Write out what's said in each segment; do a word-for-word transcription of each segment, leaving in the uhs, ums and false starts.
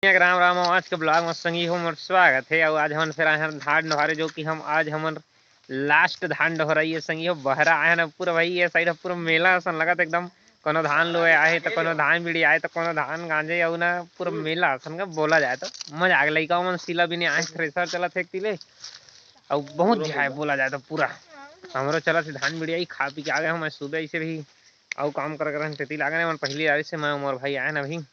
राम राम, आज के vlog में संगी हो मोर स्वागत है। और आज हमन फिर आए हैं धान डोहारे, जो कि हम आज हमन last धान डोहराई है संगी हो। बहरा आए हैं ना पूरा भाई, ये side पूरा मेला असन लगत एकदम। कोनो धान लुए आए तो कोनो धान बीड़ी आए तो कोनो धान गांजे, और ना पूरा मेला असन का बोला जाए तो मजा आ गया। लइका मन सीला बिने आए, thresher चलत है एक तीले, और बहुत जाए बोला जाए तो पूरा। हमरो चलत है धान बीड़ी आई, खा पी के आ गए हम सुबह से भी, और काम कर कर तेती लागे ना मन पहली आए से मैं मोर भाई आए ना भाई।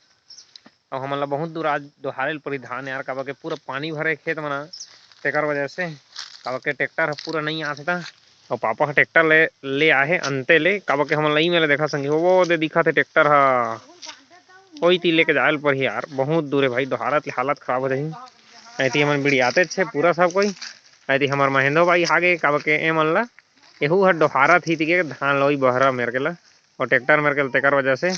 अउ हमन ला बहुत दूर आज डोहारे ल परी धान यार, काबर के पूरा पानी भरे खेत मन, तेकर वजह से काबर के ट्रैक्टर ह पूरा नइ आथे ता, अउ पापा ह ट्रैक्टर ले, ले आहे अंते ले, काबर के हमन ला ई मेर देखा संगी हो, वो दे दिखा थे ट्रैक्टर ह, ओई ती लेके जाए ल परही यार, बहुत दूर है भाई, डोहारत ले हालत खराब हो जाही। ऐती हमन बिड़ियाते छे पूरा सब कोई, ऐती हमर महेंद्र भाई हागे, काबर के ए मन ला एहू ह डोहारत ही तिके धान लोई बहरा मेर के ला, और ट्रैक्टर मेर के ला, तेकर वजह से।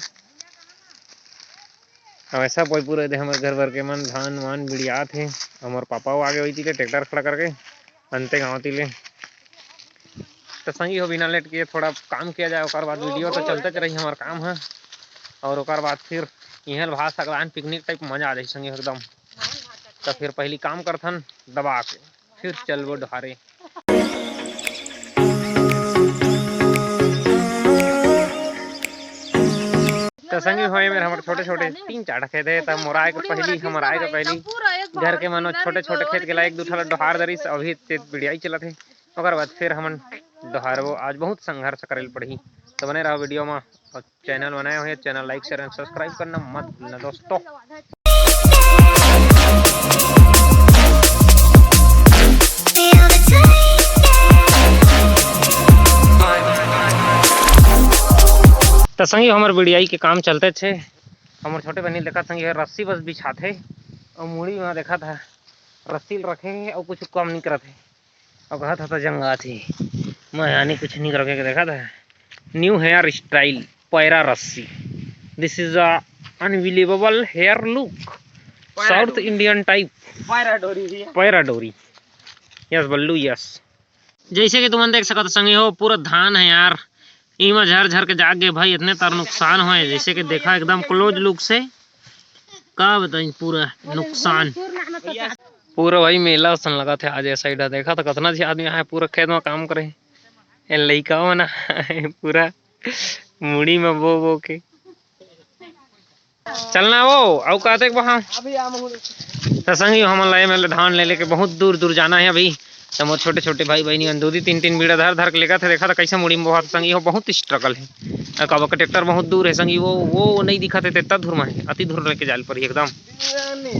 अब ऐसा कोई पूरा दे हमर घर भर के मन धान वान बिड़ियात हे। हमर पापा वो आगे वही तिले ट्रैक्टर खड़ा करके अंते गाँव तिले। तो संगी हो, बिना लेट किए थोड़ा काम किया जाए, ओकर बाद वीडियो तो चलते रही हमार काम है, और ओकर बाद फिर इहें भात सकलान पिकनिक टाइप मजा आ जाए संगी एकदम। तो फिर पहली काम करथन दबा के, फिर चलबो डोहारे। तो संगी हो, ए मेर हमर छोटे-छोटे तीन चार ठा खेत हे, त मोर आए के पहली, हमर आए के पहली घर के मनो छोटे-छोटे खेत के ला एक दू ठा ला डोहार दरिस, अभी ते बिड़ियाई चलत हे, ओकर बाद फिर हमन डोहारबो। आज बहुत संघर्ष करे ल पड़ही, तो बने रहो वीडियो में। और चैनल बनाए हुए, channel like, share and subscribe करना मत भूलना दोस्तों। त संगी, हमर बिड़ियाई के काम चलते छे। हमर छोटे बहिनी देखत संगी, रस्सी बस बिछाथे अउ मुड़ी में देखत हे, रस्सी ल रखे हे अउ कुछ काम नहीं करत हे। अब कहत हे त जंगात हे, मैं यानी कुछ नहीं करके देखत हे। New hair style, पैरा रस्सी। This is a unbelievable hair look। South Indian type। पैरा डोरी भी है। पैरा डोरी। Yes बल्लू, yes। जैसे कि तुमन देख सकत संगी हो, पूरा धान है यार, इमा झर झर के जाग गए भाई, इतने तार नुकसान होए। जैसे कि देखा एकदम close look से, का बताई, पूरा नुकसान। पूरा भाई मेला असन लगत हे आज ये side ह। देखा त कतना झी आदमी आहे पूरा खेत म काम करे। ए लइका मन आहे पूरा मुड़ी म बो बो के। चलना वो, अउ का देख बहा। त संगी हमन ला ए मेर ले धान ले लेके बहुत दूर दूर जाना हे अभी। त मोर छोटे छोटे भाई बहिनी मन दू दू तीन तीन बीड़ा धर धर के लेगत हे। देखा त कैसे मुड़ी म बोहा त संगी हो, बहुत struggle हे। अ काबर के ट्रैक्टर बहुत दूर हे संगी, वो, वो नइ दिखत हे, तेतना दूर म हे, अति दूर लेके जाए ल परही एकदम।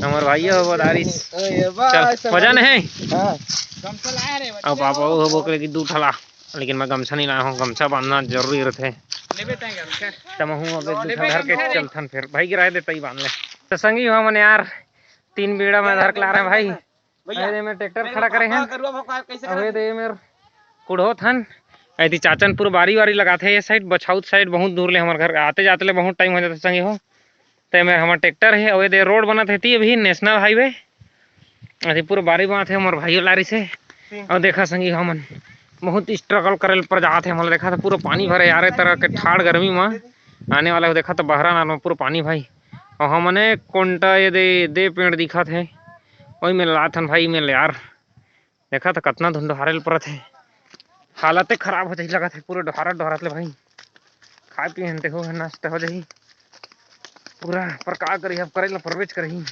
हमर भाई हो बदारिस। चल, वजन हे? हाँ। अउ पापा वो बोकरे की दू ठला, लेकिन मैं गमछा नहीं लाया हूँ, गमछा बांधना जरूरी रहते। त महूँ अब एक दू ठन धर के चलथन फिर। भाई गिराए देता ही बांध ले। त संगी हो मन यार, तीन बीड़ा में धर के ला रहे हैं भाई। अरे मैं ट्रैक्टर खड़ा करे हैं। अरे दे मेर कुढ़ोत हन। ऐती चाचन पूरा बारी वारी लगाथे ये side, बछौत side बहुत दूर ले हमर घर आते जाते ले बहुत time हो जाथे संगी हो। ते मेर हमर ट्रैक्टर हे, अउ ए दे रोड बनत हे ती अभी national highway। अरे पूरा बारी बात हे, मोर भाई लारी से। अउ देखा संगी हमन बहुत struggle करे ल पर जात हे, हमन देखा त पूरा पानी भरे यार, ए तरह के ठाड़ गर्मी म आने वाला हे। देखा त बहरा नार म पूरा पानी भाई, अउ हमने कोंटा ये दे, दे पेड़ दिखत हे, ओही में लाथन भाई में ले यार। देखा त कतना धुन डोहारे ल परत हे, हालते खराब हो जाही लगत हे पूरा डोहारत डोहारत ले भाई। खाए पिए हन तेहू ह नष्ट हो जाही पूरा। पर का करही, अब करे ल परबेच करही,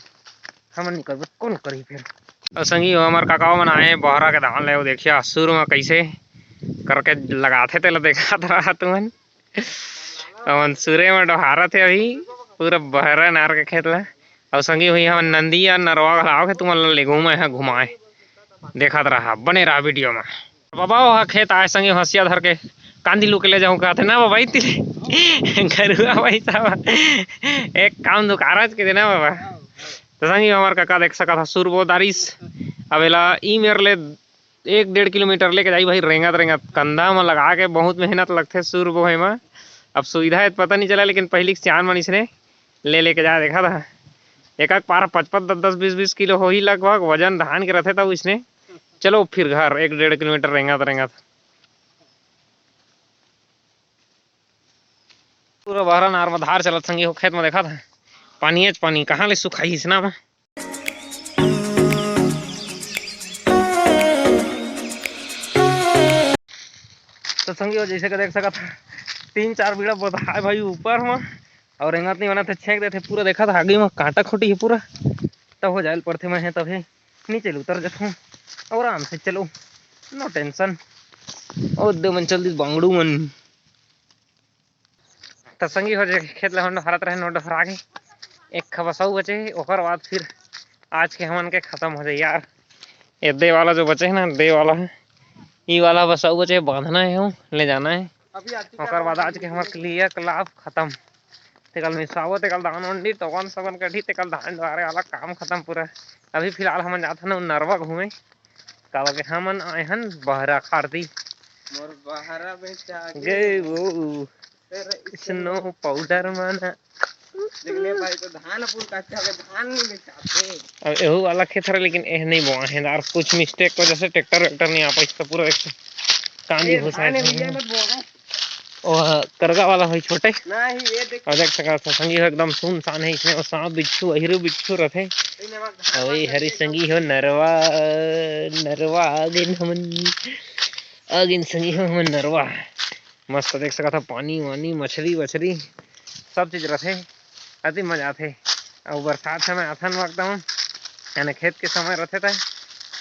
हमन नहीं करबे कोन करही फिर। अउ संगी हो, हमर काका मन आए बहरा के धान ले, वो देखिया सुर म कैसे करके लगाथे तेला देखत रहा तुमन। हमन सुरे म डोहारत हे अभी पूरा बहरा नार के खेत ला। अउ संगी होई हमन नंदी या नरवा घला आवके तुमन ला ले घूमे ह घुमाए। देखत रहा, बने रहा वीडियो म। बाबा वो खेत आए संगी हंसिया धर के कांदी लुके ले जाऊं कहते ना बाबा इतने गरुआ भाई साहब एक काम दुकारज के देना बाबा। तो संगी हमर काका देख सकत ह सुर बो दारिस। अब एला ई मेर ले एक डेढ़ किलोमीटर लेके जाई भाई, रेंगत रेंगत कंधा म लगा के बहुत मेहनत लगथे सुर बोहे म। अब सुविधा हे त पता नहीं चला, लेकिन पहिली के सियान मन इसने ले लेके जाए देखा था। एक एक पार पचपन दस दस बीस बीस किलो होही लगभग वजन धान के रथे, तब इसने चलो फिर घर एक डेढ़ किलोमीटर रेंगत रेंगत। पूरा बहरा नार म धार चलत संगी हो, खेत म देखा था पानी, पानी कहाँ ले सुखाई इसना म। तो संगी हो, जैसे कि देख सकत हा, तीन चार बीड़ा बोधा है भाई ऊपर म, और एंगत नहीं बनत हे, छेंक देथे पूरा। देखत हा, आगी म कांटा खूंटी हे पूरा, तब हो जाए ल पड़थे। मैं हे तभे नीचे ले उतर जथों, आराम से चलो, no tension। ओ दे मन चल दिस बांगड़ू मन। त संगी हो, जे खेत ल होंडो हरत रहे, होंडो हरा गे, एक खा बस अउ बचे हे, ओकर बाद फिर आज के हमन के खतम हो जाए यार। ये दे वाला जो बचे हे ना, दे वाला हे, ई वाला बस अउ बचे हे, बांधना हे, हो ले जाना हे। ओकर बाद आज के हमर क्रियाकलाप खतम। ते कल मिसावो, ते कल धान मंडी, टोकन सोकन कटही, ते कल धान डोहारे वाला काम खतम पूरा। अभी फिलहाल हमन जात हन नरवा घूमे, काबर के हमन आए हन बहरा खार दी। मोर बहरा बेचा गे गे वो तेरा snow powder माना। देख ले भाई, तो धान अपन कच्चा के धान नहीं बेचाते। अब एहू वाला खेत हरे, लेकिन एह नहीं बोआ है यार, कुछ mistake की वजह से ट्रैक्टर वैक्टर नहीं आ पाई, तो पूरा एक कांदी ए, घुसा धान है। भैया ने बोआ है। ओ करगा वाला होई छोटे। नहीं, ये देख। और देख सकत हा संगी हो, एकदम सुनसान है, इसमें वो सांप बिच्छू, अहिरू बिच्छू रहथे। अउ ये हरी संगी हो नरवा, नरवा आ गिन हमन, आ गिन संगी हो हमन नरवा। मस्त देख सकत हा, पानी वानी, मछरी वछरी, सब चीज रथे, अति मजा आथे। अउ बरसात समय आथन वक्त हम, यानी खेत के समय रथे त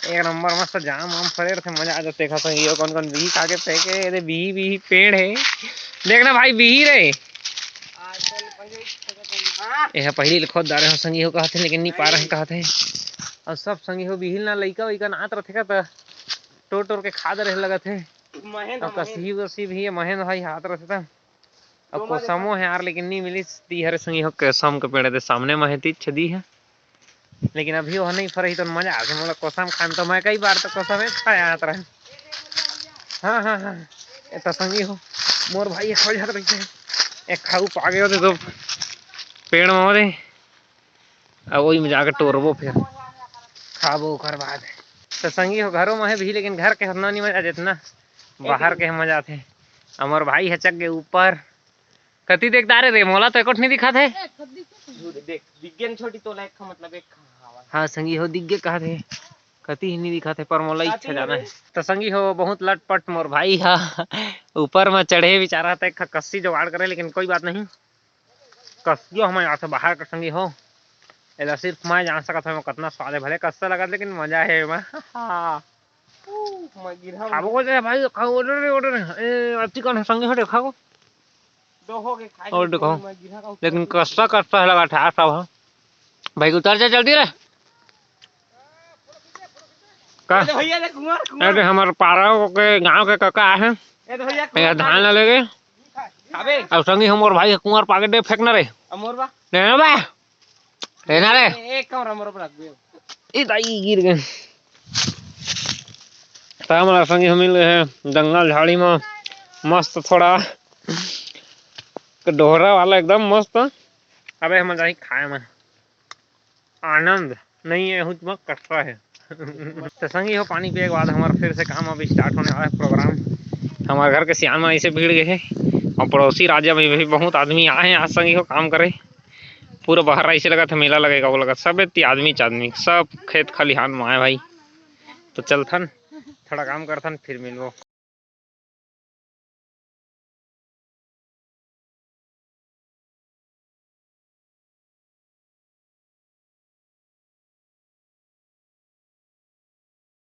एक नंबर मस्त जाम वाम फरे रथे, मजा आ जाथे। देखा संगी हो, कौन कौन बिही खा के फेंके, ये दे बिही बिही पेड़ है, देखना भाई बिही रे। ये ह पहिली ले खोद डारे हो संगी हो कहथे, लेकिन नहीं पा रहे कहथे। अउ सब संगी हो बिहिल ना लइका वइका नात रथे का, त टोर टोर के खा डरे लगत हे। महेंद्र, अउ कसी वसी भी है, महेंद्र भाई हाथ रथे त। अउ कोसमो है यार, लेकिन नहीं मिलिस। ती हरे संगी हो, कोसम के पेड़ दे सामने म हे, तीच छदी है, लेकिन अभी वो नहीं फरही तो मजा आथे मोला कोसम खान। तो मैं कई बार तो कोसम एक खाया हाथ रहे। हाँ, हाँ, हाँ। ए तो संगी हो, मोर भाई एक खा जात रहिथे, एक खाऊ पागे होते तो पेड़ में होते। अब वही में जाके टोरबो, फिर खाबो ओकर बाद। तो संगी हो, घरों में है भी, लेकिन घर के उतना नहीं मजा जितना बाहर के मजा आथे। हमर भाई है चक के ऊपर, कति देख डारे रे, मोला तो एकोठ नहीं दिखात है। देख, दिख गे न छोटी तोला एक खा, मतलब एक खा हवा। हाँ संगी हो, दिख गे कहत हे, कति ही नहीं दिखात है, पर मोला इच्छा जाना है। तो संगी हो, बहुत लटपट मोर भाई हा ऊपर में चढ़े बेचारा, त एक खा कस्सी जुगाड़ करे, लेकिन कोई बात नहीं। कस्सियो हमर यहाँ से बाहर के संगी हो, एला सिर्फ मैं जान सकत हूँ, कतना स्वाद है, भले कस्सा लगत, लेकिन मजा है एमा। मैं गिरहा खाबो को दे भाई, खाओ, order रे, order रे। ए, अति कन संगी हो, देखा को। दो हो गए, खाई और ले, देखो, मैं गिरहा का लेकिन ऊपर कस्सा, कस्सा है लगा था, सब है। भाई, उतर जा जल्दी रे। का? ए तो भैया, देख, कुंवर, कुंवर। अरे, हमर पारा के गांव के काका है। ए तो भैया, ये कुंवर धान ला लेके। अबे। अब संगी हमर भाई कुंवर पाके दे फेंकना रे। अब मोर बा। लेना बा। लेना रे। ए, एक कमरा मोर पर रख दे। ए दाई गिर गए। त हमला संगी हम मिल गए हैं जंगल झाड़ी में, मस्त थोड़ा डोहरा वाला एकदम मस्त। अबे हम जाई खाए में। आनंद नहीं है, हुच में कटरा है। तो संगी हो, पानी पिए के बाद हमारा फिर से काम अभी start होने वाला है, program। हमारे घर के सियान में ऐसे भीड़ गए हैं और पड़ोसी राज्य में भी बहुत आदमी आए हैं आज संगी हो काम करे। पूरा बाहर ऐसे लगा था मेला लगेगा, वो लगा सब इतनी आदमी च आदमी, सब खेत खलिहान में आए भाई। तो चलथन, थोड़ा काम करथन, फिर मिलबो।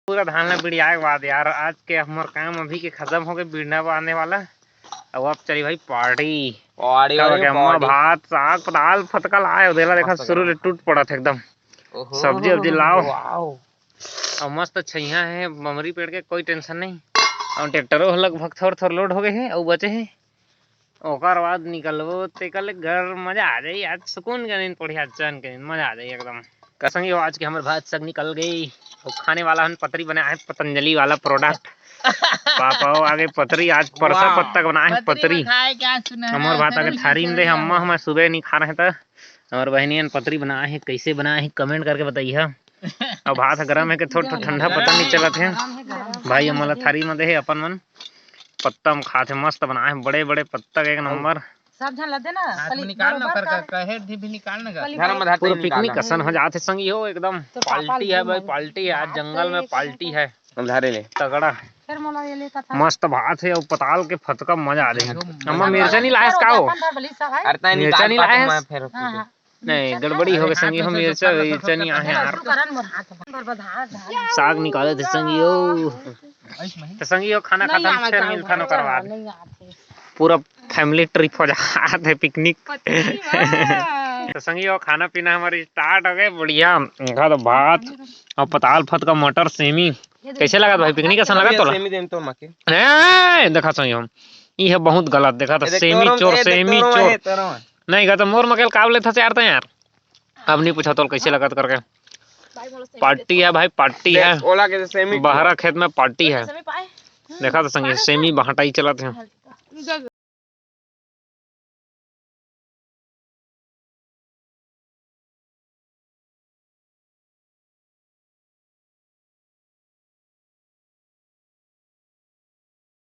पूरा धान ला बिड़ियाए के बाद यार, आज के हमर काम अभी के खत्म हो गए, बिड़ना आने वाला। अब, अब चली भाई party। Party का वाली बा के अम्मा party। भात, साग, दाल, फतकल आए, उदेला देखा मस्त शुरू ले गरम। टूट पड़त एकदम। ओहो, सब्जी उब्जी लाओ। Wow। अउ मस्त छइहां हे बमरी पेड़ के, कोई tension नहीं। अउ ट्रैक्टरो ह लगभग थोर थोर load हो गए हे अउ बचे हे, ओकर बाद निकलबो तेकर ले घर। मजा आ जाई आज, सुकून के नींद पड़ी, आज चैन के नींद, मजा आ जाई एकदम। का संगी हो, आज के हमर भात साग निकल गई। अउ खाने वाला हन पतरी बनाए हे पतंजलि वाला product। पापा हो आगे पतरी, आज परसा वाह। पत्ता के बनाए हे पतरी पतरी। में खाए क्या सुना हमर है? भात आगे थारी में दे, अम्मा हमर सुबह नहीं खा रहे थे। हमर बहनियन पतरी बनाए हे, कैसे बनाए हे comment करके बताइए। अब भात गरम हे के थोड़ ठंडा पता नहीं चलत हे। भाई हमन ला थारी में दे हे, अपन मन पत्ता में खात हे, मस्त बनाए हे, बड़े बड़े पत्ता के एक नंबर। सब झन ला दे ना, हाथ में निकाल ना, बरोबर कर, कर, कर। कहे भी निकाल ना, कर। कली घर में भाई। पूरा picnic असन हो जात हे संगी हो, एकदम तो पापा party हे भाई, party हे, आज जंगल में party हे। उधारे ले। तगड़ा। फिर मोला ये लेकर था। मस्त भात हे अउ पताल के फतका, मजा आ जाही। अम्मा, मिर्चा नहीं लायस का हो? अरे तैं मिर्चा निकाल नहीं पातो लायस? मैं फिर। हाँ, हाँ। नहीं, गड़बड़ी हो गए संगी हो, मिर्चा, मिर्चा नहीं आहे यार। साग निकाले थे संगी हो। तो संगी हो, खाना खत्म, फिर मिलथन ओकर बाद। पूरा family trip हो जात हे, picnic। तो संगी हो, खाना पीना हमर start हो गए, बढ़िया। देखा तो भात अउ पताल फतका, मटर, सेमी। कैसे लगा भाई, picnic कैसा लगा तोला? सेमी देन तो मके। ए, देखा संगी हो, ई हे बहुत गलत। देखा तो सेमी चोर, सेमी चोर। नहीं गा तो मोर मकेल काब लेथस यार, तैं यार। अब नहीं पूछा तोला कैसे लगत करके। Party हे भाई, party हे। ओला के सेमी बहरा खेत में party हे। देखा तो संगी, सेमी बहटाई चलत हे।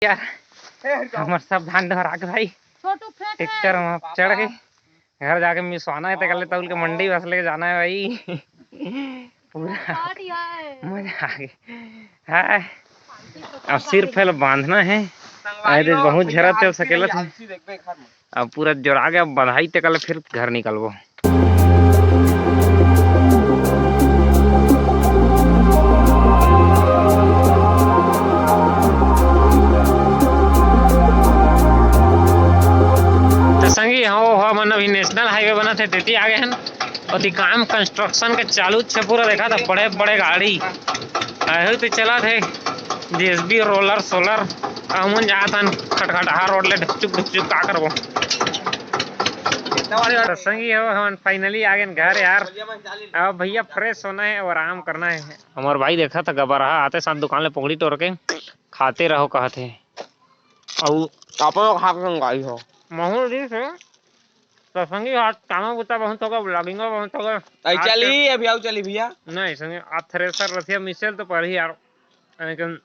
यार, हमर सब धान डहरा के भाई, छोटू फेंक ट्रैक्टर में चढ़ के घर जाके मिसवाना हे, तेकर ले तौल के मंडी बस लेके जाना हे भाई। पूरा मजा आ गया। हाय, अब सिर्फ पहले बांधना हे। अरे बहुत झरा चल सकेला थे। अब पूरा जोड़ा के अब बंधाई, तेकर ले फिर घर निकलबो। तो संगी हो, हमन अभी National Highway बनत हे, तेती आ गए हन। ओती काम construction के चालू छे पूरा, देखा था बड़े बड़े गाड़ी अभी तो चलत हे, JCB roller सोलर। हमन जात हन खटखटाहा road ले ढुकचुक ढुकचुक, का करबो। तो संगी हो, हमन finally आ गए घर यार। अब भैया fresh होना हे अउ आराम करना हे। हमर भाई देखा था गबरहा आते साथ दुकान ले पोकड़ी टोर के खाते रहो कहत हे। अउ अपन खा के गाई हो। महूर जी से तो संगी, आज कामा बुता बहुत हो गया, vlogging बहुत हो गया। आई आज चली, अभी आऊ चली भैया। नहीं संगी, आज thresher रथिया मिसेल तो पर ही यार, लेकिन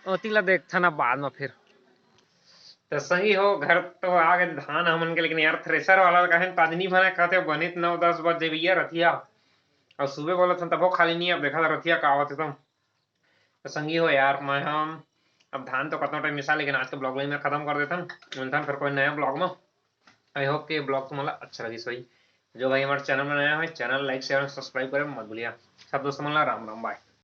ओती ला देखथन अब बाद में फिर। तो संगी हो, घर तो आ गए धान हमन के, लेकिन यार thresher वाला कहे ताजनी बना कहते बनित नौ दस बजे भैया रथिया, और सुबह बोला था तबो खाली नहीं, अब देखा था रथिया का आवत हे तो। तो संगी हो यार, मैं हम अब धान तो कतनो टाइम मिसा, लेकिन आज के vlog ला मैं खत्म कर देथन। मिलथन फिर कोई नया vlog में। I hope कि vlog तुम्हारा अच्छा लगिस होही। जो भाई हमारे channel में नया है, channel like, share और subscribe करें मत भूलिया। सब दोस्त मन ला राम राम, bye।